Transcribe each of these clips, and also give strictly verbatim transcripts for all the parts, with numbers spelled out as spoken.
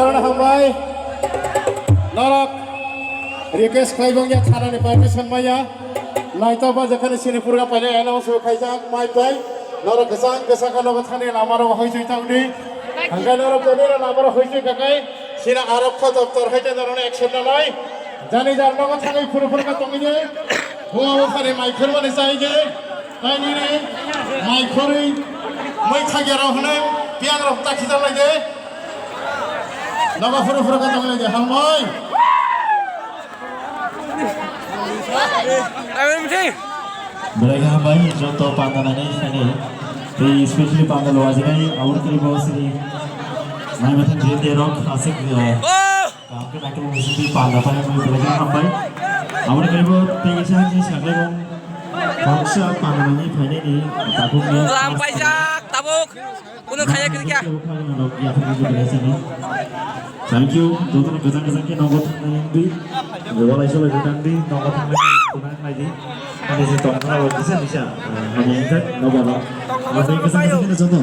Hambai. Norok request khlai bangya, thanani permission maya. Naito ba jekhani sini purga paile announce bo khaijak, mai pai. Norok kwchang kwchang khe nogo thani lamarok hoichoi tangdi. Hangkai norok jani lamarok hoichoi kakai. Sini arok kho doctor hoite norokno action nanai. Jani jar nogo thangwi phuru phuru khe tongwi je. Hua o khare mai khurmani chai je. Tainini mai khorwi mai thagya rok hwnwi piyang rok ta khijak lai de. Nogo phuru phuru khe tongwi lai de. Hambai. Belai khe hambai joto panda nainai phainai. Tei especially panda lua jinai aboni kwrwi bo sini mai mathang je de rok aswk, eh, kaham khe naikhe bo sini panda phainai belai khe hambai. Aboni kwrwi bo tei kisa hamjini saklai bo khoroksa panda nainai phainai ni takhuk ni. Lam paijak tabuk. Kuno khaya kiri kya? Thank you. Jotono kwchang kwchang khe nogo thangnai wngdi. Walai solai bo tangdi, nogo thangnai wngdi. Ani se tongthana bo kisa kisa, eh, hamya wngkha, nogo no. Abo tei kwchang kwchang khe joto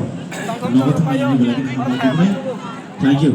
nogo thangnai wngdi, belai khe hamya wngdi. Thank you.